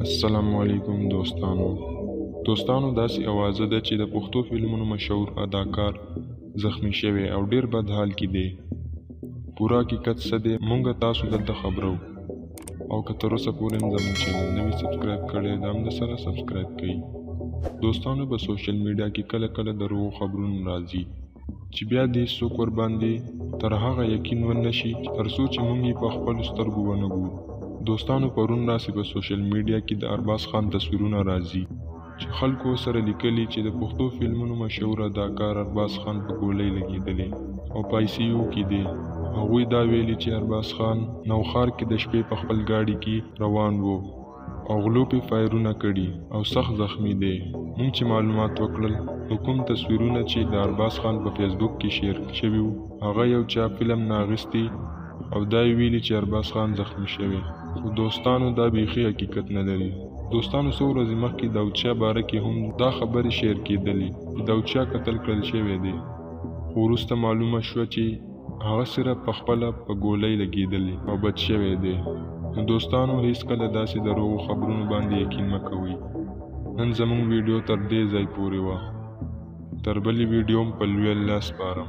السلام علیکم دوستانو. دوستانو، داسې اوازه ده چې د پښتو فلمونو مشهور اداکار زخمی شوی او ډیر بد حال کې دی. پوره حقیقت څه دی، مونږ تاسو دلته خبرو. او که تر اوسه پورې هم زموږ چینل نه وي سبسکرایب کړی، دا هم درسره سبسکرایب کړئ. دوستانو، په سوشل میډیا کې کله کله دروغو خبرونه راځي چې بیا دې څوک ورباندې تر هغه یقین ونه شي تر څو چې موږ یې په خپلو سترګو ونه ګورو. دوستانو، پرون راسې په سوشل میډیا کې د ارباز خان تصویرونه راځي چې خلکو سره لیکلي چې د پښتو فلمونو مشهور اداکار ارباز خان په ګولۍ لګېدلی او په آی سي یو کې دی. هغوی دا ویلي چې ارباز خان نوښار کې د شپې په خپل ګاډي کې روان وو او غلو پې فایرونه کړي او سخت زخمی دی. موږ چې معلومات وکړل نو کوم تصویرونه چې د ارباز خان په فیسبوک کې شیر شوي وو، هغه یو چا فلم نه اخیستي او دا یې ویلي چې ارباز خان زخمی شوی. خو دوستانو، دا بیخي حقیقت نه لري. دوستانو، څو ورځې مخکې داود شاه باره کې هم دا خبرې شیر کېدلې چې داود شاه قتل کړل شوی دی، خو وروسته معلومه شوه چې هغه صرف په خپله په ګولۍ لګېدلې او بچ شوی دی. نو دوستانو، هیڅکله داسې دروغو خبرونو باندې یقین مه کوئ. نن زموږ ویډیو تر دې ځای پورې وه. تر بلې ویډیو هم په لوی الله سپارم.